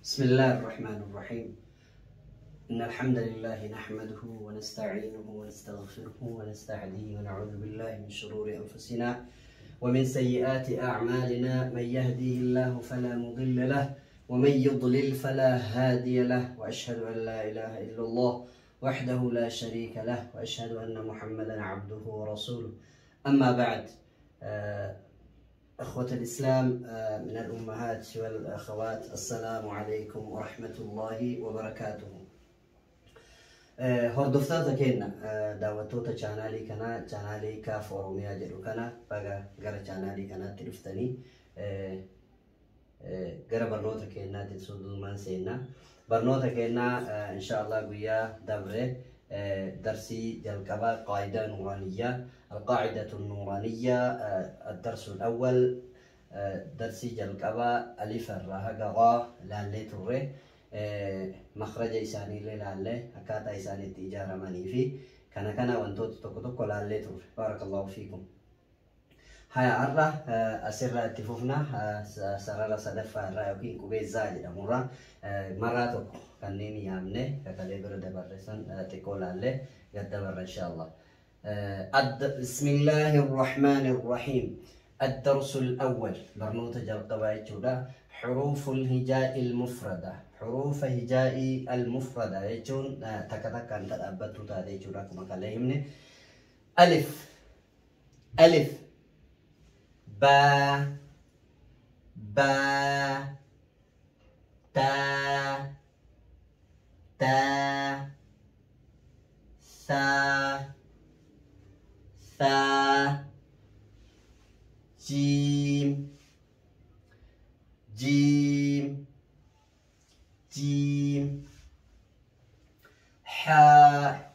بسم الله الرحمن الرحيم. إن الحمد لله نحمده ونستعينه ونستغفره ونستهديه ونعوذ بالله من شرور أنفسنا ومن سيئات أعمالنا، من يهديه الله فلا مضل له ومن يضلل فلا هادي له، وأشهد أن لا إله إلا الله وحده لا شريك له، وأشهد أن محمدا عبده ورسوله. أما بعد، أخوة الإسلام من الأمهات والأخوات، السلام عليكم ورحمة الله وبركاته. Hordoftoota keenya, daawwattoota chaanaalii kanaa, chaanaalii Kaaf Oromiyaa jedhu kana, baga gara chaanaalii kanaatti dhuftanii. Gara barnoota keenyaatti suduumaan seenna. Barnoota keenyaa insha Allah guyyaa dabre darsii jalqabaa qaayidaa nuuraaniyyaa, القاعدة النورانية، الدرس الأول، darsii jalqabaa alif irraa haga raa laallee turre. Makhraja isaaniillee laallee, akkaataa isaan itti ijaaramanii fi kana kana wantoota tokko tokko laallee turre. بارك الله فيكم. Haya, har'a asirraa itti fufna. Sarara sadaffaa irraa yookiin qubee zaa jedhamurraa maraa tokko kanneen yaamne kakalee bira dabarre san xiqqoo laallee gad dabarra insha Allah. بسم الله الرحمن الرحيم. الدرس الأول، barnoota jalqabaa jechuudha. حروف الهجاء المفردة. حروف هجاء المفردة jechuun takka takkaan dhadhaabbattuu taate jechuudha, akkuma kalee himne. ألف، ألف، باء، باء، تاء، تاء، ثاء، ثاء، جيم، جيم، جيم، حاء،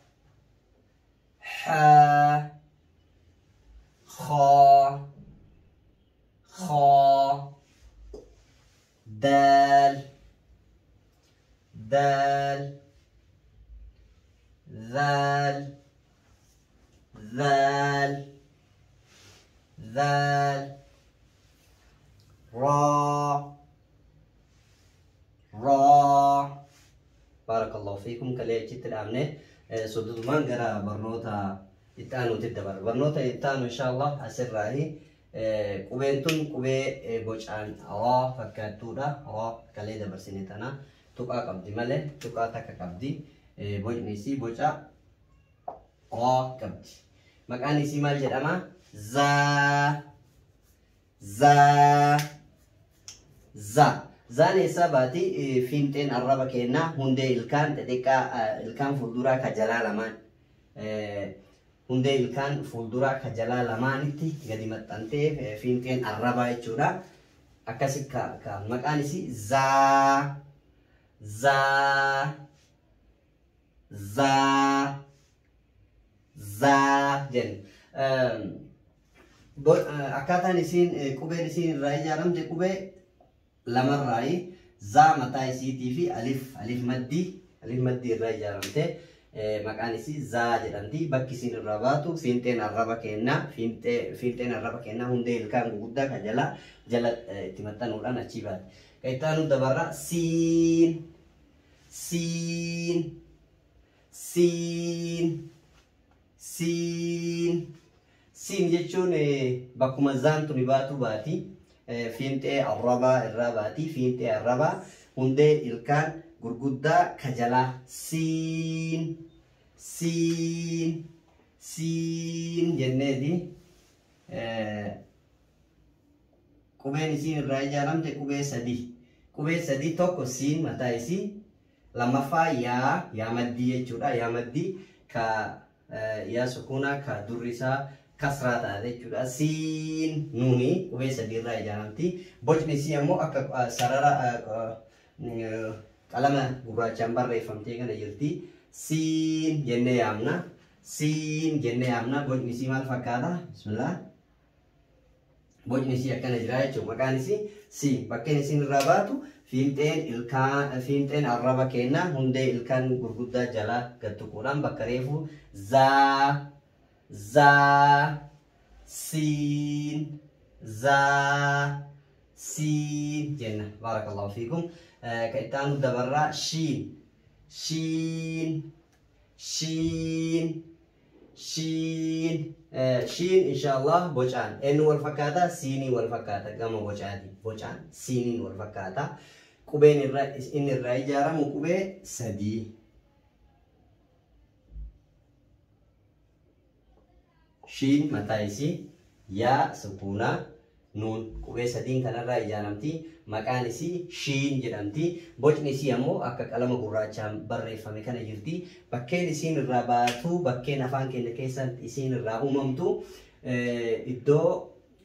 حاء، خاء، خاء، دال، دال، ذال، ذال، ذال، راء، راء. بارك الله فيكم. Kalee achitti dhaabne. Sodudumaan gara barnoota itti aanuutti dabarra. Barnoota itti aanu insha Allah asirraahi. Qubeen tun qubee bocaan raa fakkaattuudha. Raa kalee dabarsine tana tuqaa qabdi malee, tuqaa takka qabdi. Bocni isii boca raa qabdi. Maqaan isii maal jedhama? Zaa, zaa, za. Zaan eessaa baati? Fiinxeen arraba keenyaa hundee ilkaan xixiqqaa, ilkaan fuulduraa ka jalaa lamaan, hundee ilkaan fuulduraa ka jalaa lamaanitti gadi maxxantee, fiinxeen arrabaa jechuudha. Akkasi ka maqaan isii zaa, zaa, zaa, zaa jenna. Akkaataan isiin, qubeen isiin irraa ijaaramte qubee lamarraayi: zaa mataa isiitii fi alif, alif maddii, alif maddii irraa ijaaramte. Maqaan isii zaa jedhamti. Bakki isiin irraa baatu fiinxeen arraba keenyaa, fiinxeen arraba keenyaa hundee ilkaan guguddaa kan jala jala itti maxxanuudhaan achii baate. Kan itti aanu dabarra. Siin, siin, siin, siin. Siin jechuun bakkuma zaan tuni baatu baati. Fiinxee arrabaa irraa baati. Fiinxee arrabaa hundee ilkaan gurguddaa ka jalaa. Siin, siin, siin jenneeti. Qubeen isiin irraa ijaaramte qubee sadi. Qubee sadi: tokko siin mataa isii, lammaffaa yaa, yaa maddii jechuudha. Yaa maddii ka yaa sukuunaa ka durri isaa kasraa taate jechuudha. Siin nuuni qubee sadi irraa ijaaramti. Bocni isii ammoo akka sarara qalama gurraachaan barreeffamtee kana jirti. Siin jennee yaamna. Siin jennee yaamna. Bocni isii maal fakkaata? Bismillah. Bocni isii akkana jira jechuudha. Maqaan isii siin. Bakkeen isiin irraa baatu fiinxeen ilkaan, fiinxeen arraba keenyaa hundee ilkaan gurguddaa jalaa gad tuquudhaan, bakka reefu zaa, zaa, siin, zaa. Siin jenna. Baarakallahu fiikum. Ka itti aanu dabarraa shiin, shiin, shiin, shiin, shiin. Inshaallah bocaan eenyu wal fakkaata? Siinii wal fakkaata gama bocaati. Bocaan siiniin wal fakkaata. Qubeen irra inni irraa ijaaramu qubee sadii. Shiin mataa isii, yaa sukuunaa, nuun, qubee sadiin kanarraa ijaaramti. Maqaan isii shiin jedhamti. Bocni isii ammoo akka qalama gurraachaan barreeffame kana jirti. Bakkeen isiin irraa baatu, bakkeen afaan keenya keessatti isiin irraa uumamtu, iddoo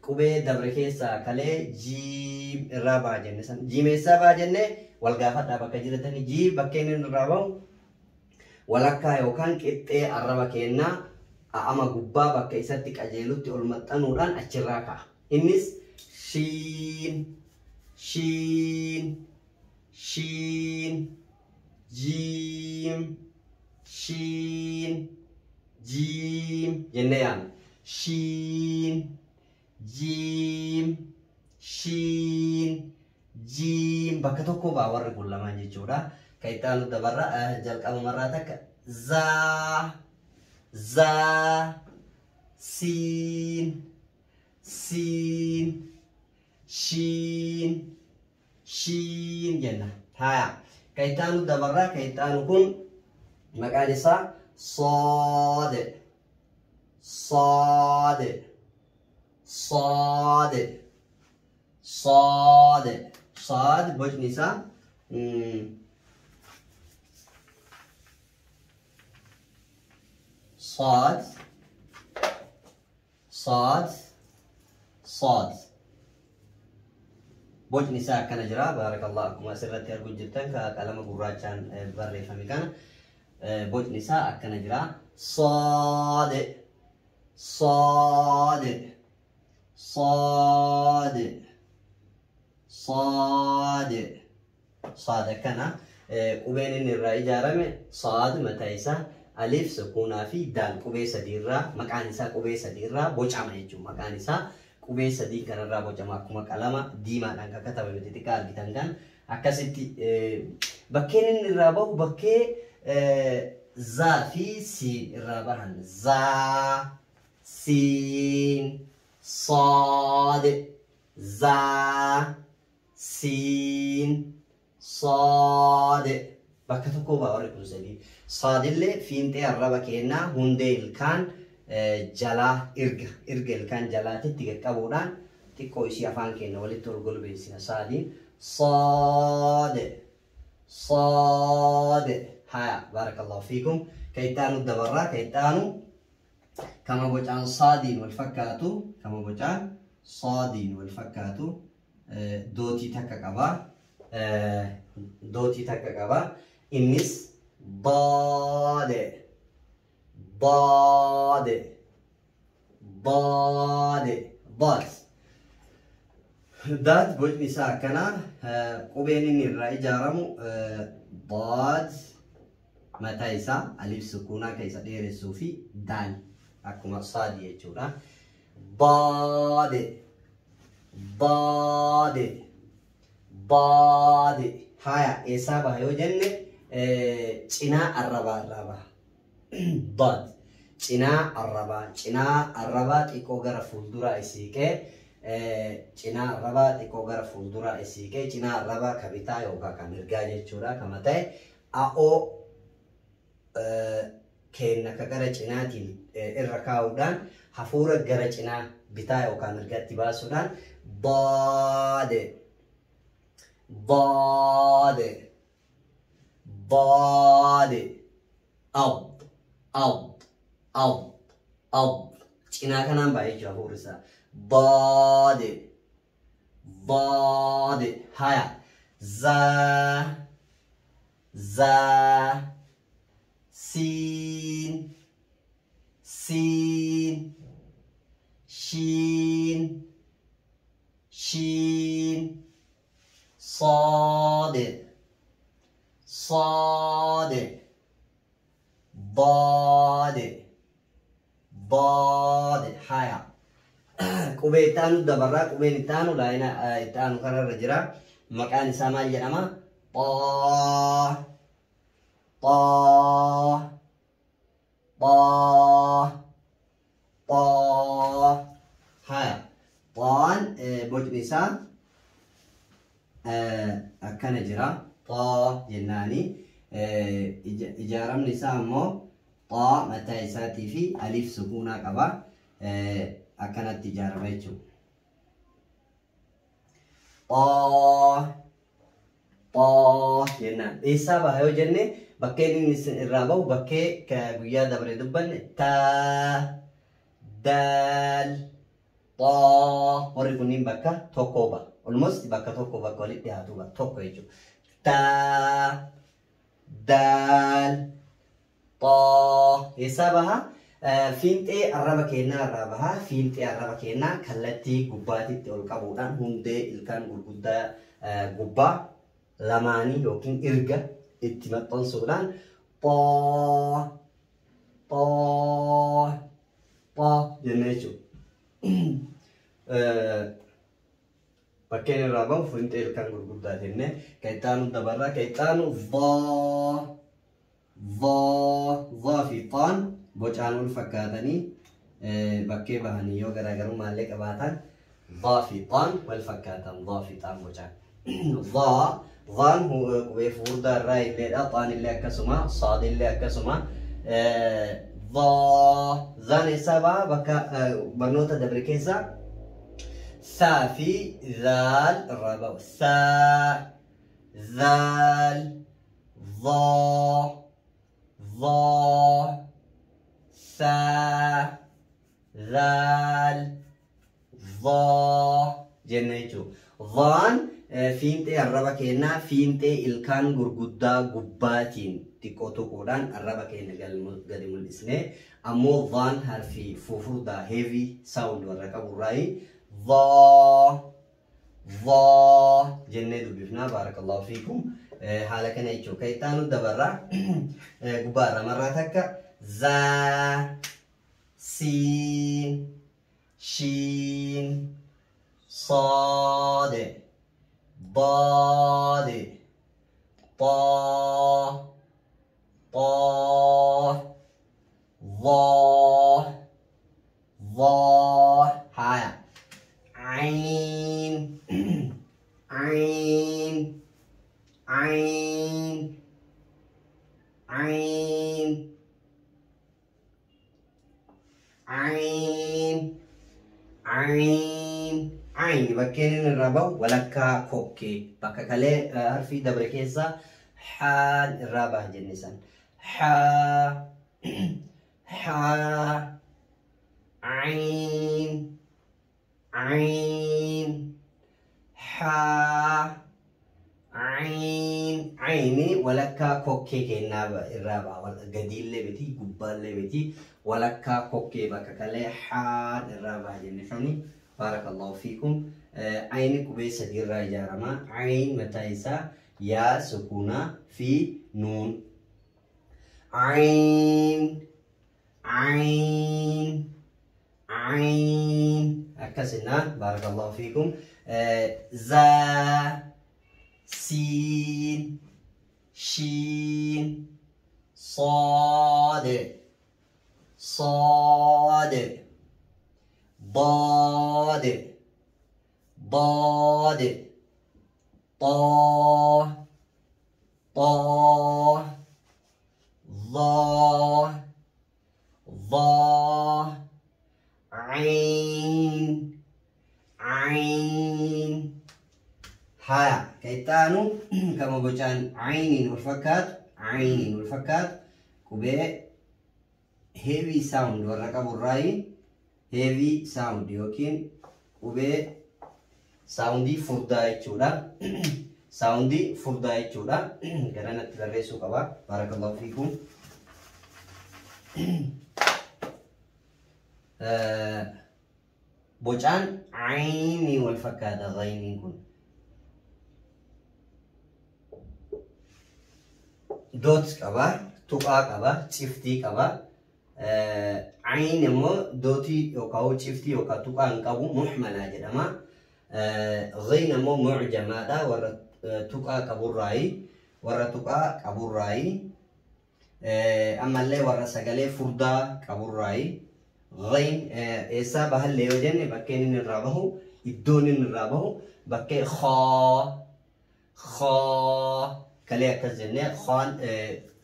qubee dabre keessaa kalee jiim irraa ba'a jenne san. Jiimeessaa ba'a jenne wal gaafadhaa bakka jiratanii. Jiim bakkeen inni irraa bahu walakkaa yookaan qixxee arraba keenyaa a'ama gubbaa bakka isatti qajeelutti ol maxxanuudhaan achirraa ka'a. Innis shiin, shiin, shiin, jiim, shiin, jiim jennee yaamna. Shiin, jiim, shiin, jiim, bakka tokko ba'a warri kun lamaan jechuudha. Kan itti aanu dabarra jalqaba marraa takka zaa, zaa, siin, siin, shiin, shiin jenna. Haya. Kan itti aanu dabarraa. Kan itti aanu kun maqaan isaa soode, soode, soode, soode, sood. Bocni isaa صاد, صاد, صاد. Bocni isaa akkana jira. Baarakallah, akkuma asirratti arguu jirtan ka qalama gurraachaan barreeffame kana bocni isaa akkana jira. Soode, soode, soode, soode, saad akkana. Qubeen inni irraa ijaarame saad mataa isaa, alif sukuunaa fi daal, qubee sadiirraa. Maqaan isaa qubee sadiirraa bocama jechuudha. Maqaan isaa qubee sadii kanarraa bocama, akkuma qalama diimaadhaan kan katabame xixiqqaa argitan kan akkasitti. Bakkeen inni irraa bahu bakkee zaa fi siin irraa bahan. Zaa, siin, saad, zaa, siin, saad, bakka tokko ba'a warri kun sadii. Saadillee fiinxee arraba keenyaa hundee ilkaan jalaa irga ilkaan jalaatitti qaqqabuudhaan xiqqoo ishii afaan keenya walitti ol golbeessina saadiin. Saade, saade. Haya, baarakallahu fiikum. Ka itti aanu dabarraa. Ka itti aanu kama bocaan saadiin wal fakkaatu, kama bocaan saadiin wal fakkaatu, dootii takka qabaa, dootii takka qabaa. Innis daade, daade, daade, daad. Daad bocni isaa akkana. Qubeen inni irraa ijaaramu daad mataa isaa, alif sukuunaa kan isa dheeressuu fi daal, akkuma saadi jechuudha. Daade, daade, daade. Haya, eessaa baha yoo jenne, cinaa arrabaa irraa baha. Daad cinaa arrabaa, cinaa arrabaa xiqqoo gara fuulduraa isiiqee, cinaa arrabaa xiqqoo gara fuulduraa isiiqee, cinaa arrabaa ka bitaa yookaan ka mirgaa jechuudha. Kama ta'e a'oo keenna ka gara cinaatiin irra kaa'uudhaan hafuura gara cinaa bitaa yookaan mirgaatti baasuudhaan daade, daade, daade, ab, ab, ab, ab, cinaa kanaan baay'ee jechuudha hafuurri isaa. Daade, daade. Haya, zaa, zaa, siin, siin, shiin, shiin, saade, saade, daade, daade. Haya, Qubee itti aanu dabarraa qubeen itti aanu laayina itti aanu kanarra jira. Maqaan isaa maal jedhama? Xaa xaa xaa xaa. Haya. Xaan bocni isaa akkana jira. Xaa jennaani. Ijaaramni isaa ammoo xaa mataa isaatii fi alif sukuunaa qaba. Akkanatti ijaarama jechuudha. Xaa xaa jennaan. Eessaa baha yoo jenne bakkeen inni irraa bahu bakkee guyyaa dabre dubbanne taa, daal, xaa warri kunniin bakka tokkoo baha. Almost bakka tokko bakka walitti dhiyaatu baha tokko jechuudha. Taa, daal, xaa eessaa baha? Fiinxee arraba keenyaa irraa baha. Fiinxee arraba keenyaa kallattii gubbaatitti ol qabuudhaan hundee ilkaan gurguddaa gubbaa lamaanii yookiin irga itti maxxansuudhaan xaa xaa xaa jennee jechuudha. Bakkeen irraa bahu fiinxee ilkaan gurguddaa jennee kan itti aanu dabarraa kan itti aanu dhaa dhaa dhaa fi xaan bocaan wal fakkaatanii bakkee bahanii yoo garaagarummaa illee qabaatan dhaa fi xaan wal fakkaatan dhaa fi xaan bocaan. Dhaa dhaan qubee furdaa irraa illeedha xaan illee akkasuma saad illee akkasuma dhaa dhaan eessaa baha bakka barnoota dabre keessaa saa fi zaal irraa bahu saa zaal dhaa dhaa saa zaal dhaa jenna jechuudha. Dhaan fiinxee arraba keenyaa fiinxee ilkaan gurguddaa gubbaatiin xiqqoo tuquudhaan arraba keenya gadi mul'isnee ammoo dhaan harfi fufurdaa heavy sound warra qaburraayi dhaa dhaa jennee dubbifnaa. Baarakallahu fiikum. Haala kana jechuudha. Kan itti aanu dabarraa gubbaarra marraa takka zaa siin shiin صاد ضاد طا طا ظا ظا. هايا عين عين عين عين عين عين عين bakkeen inni irraa bahu walakkaa kokkee bakka kalee harfii dabre keessaa haan irraa baha jenne san haa haa عين عين haa عين عيني walakkaa kokkee kennaa irraa baha gadiillee miti gubbaallee miti walakkaa kokkee bakka kalee haan irraa baha jenne sani. Barakallahu fiikum. Ayni qubee sadii irraa ijaarama. Ayn mataa isaa yaa sukuunaa fi nuun. Ayn ayn ayn akkasina. Barakallahu fiikum. Zaa siin shiin صاد صاد ضاد ضاد طا طا ظا ظا عين عين. haya kan itti aanu kama bocaan ayniin wal fakkaatu ayniin wal fakkaatu qubee heavy sound warra qaburraayi heavy sound yookiin qubee saawundii furdaa jechuudha. Saawundii furdaa jechuudha. Garanatti barreessuu qaba. Barakallahu fiikum. Bocaan aynii wal fakkaata gayniin kun. Doot qaba, tuqaa qaba, ciftii qaba. Ayin immoo dootii yookaan ciftii yookaan tuqaa hin qabu, muhmalaa jedhama. Ghayn immoo mucjamaadha, warra tuqaa qaburraayi. Warra tuqaa qaburraayi. Ammallee warra sagalee furdaa qaburraayi. Ghayn eessaa bahallee yoo jenne, bakkeen inni irraa bahu, iddoon inni irraa bahu bakkee khaa, khaa kalee akkas jennee, khaan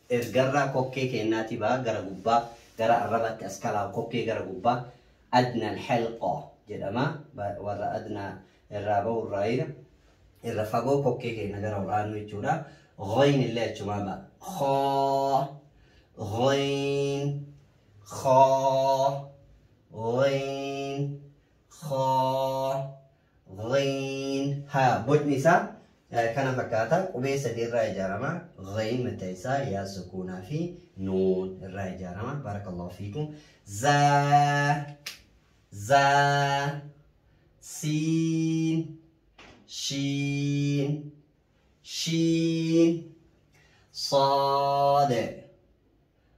ergarraa kokkee keenyaati baha gara gubbaa, gara arrabatti as kalaa, kokkee gara gubbaa, adna alxalqa jedhama. Warra adna irraa bahu irraa irra fagoo kokkee keenya gara olaanuu jechuudha. Ghayn illee achumaa ba'a. Khaa, ghayn, khaa, ghayn, khaa, ghayn. Haa, bocni isaa kana fakkaata. Qubee sadii irraa ijaarama. Ghayn mataa isaa, yaa sukuunaa fi nuun irraa ijaarama. Barakallahu fiikum. Zaa, zaa, siin, shiin, shiin, صاد،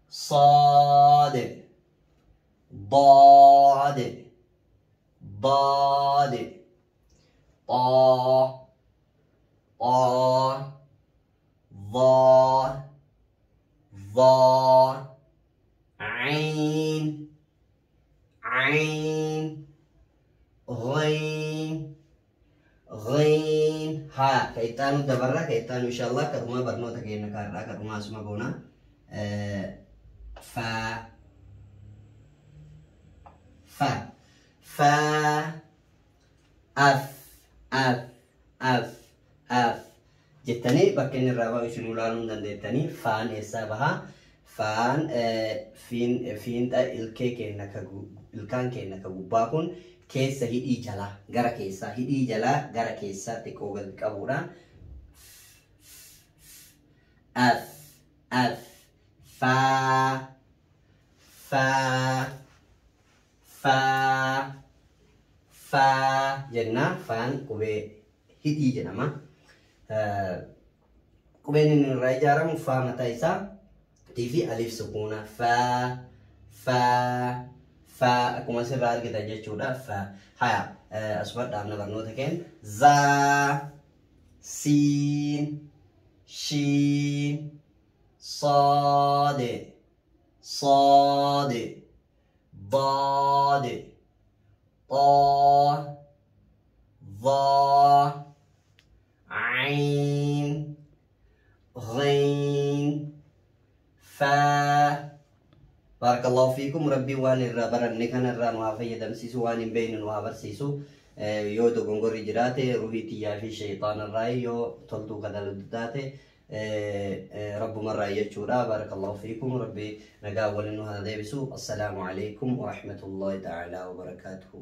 صاد، ضاد، ضاد، طا، طا، ظا، ظا، عين، عين، غين، غين. ها، كيتانو دبرة كيتانو إن شاء الله كرما برنوتا كينا كارا كرما اسمه بونا. فا، فا، فا، أف، أف، أف، أف jettanii bakka inni irraa bahu isin ulaaluu hin dandeettanii. Faan eessaa bahaa? Faan fiinxa ilkee keenya ka ilkaan keenya ka gubbaa kun keessa hidhii jalaa gara keessaa, hidhii jalaa gara keessaa xiqqoo gad qabuudhaan af, af, faa, faa, faa, faa jenna. Faan qubee hidhii jedhama. Qubeen inni irraa ijaaramu faa mataa isaa fi alif sukuuna. Faa, faa, faa, akkuma asirraa argitan jechuudha. Faa. Haya, asuma dhaabna barnoota keenya. Zaa, siin, shiin, صاد، صاد، ضاد، طا، ظا، عين، غين، فا. بارك الله فيكم. ربي waan irraa baranne kanarraa nu haa fayyadamsiisu, waan hin beekne nu haa barsiisu. Yoo dogongorri jiraate ruhii tiyyaa fi shayxaanarraa, yoo toltuu kadhalatu taate rabbumarraa jechuudha. Barakallahu fiikum. Rabbi nagaa waliin nu haa deebisu. Assalaamu alaikum warahmatullahi ta'ala wabarakaatuhu.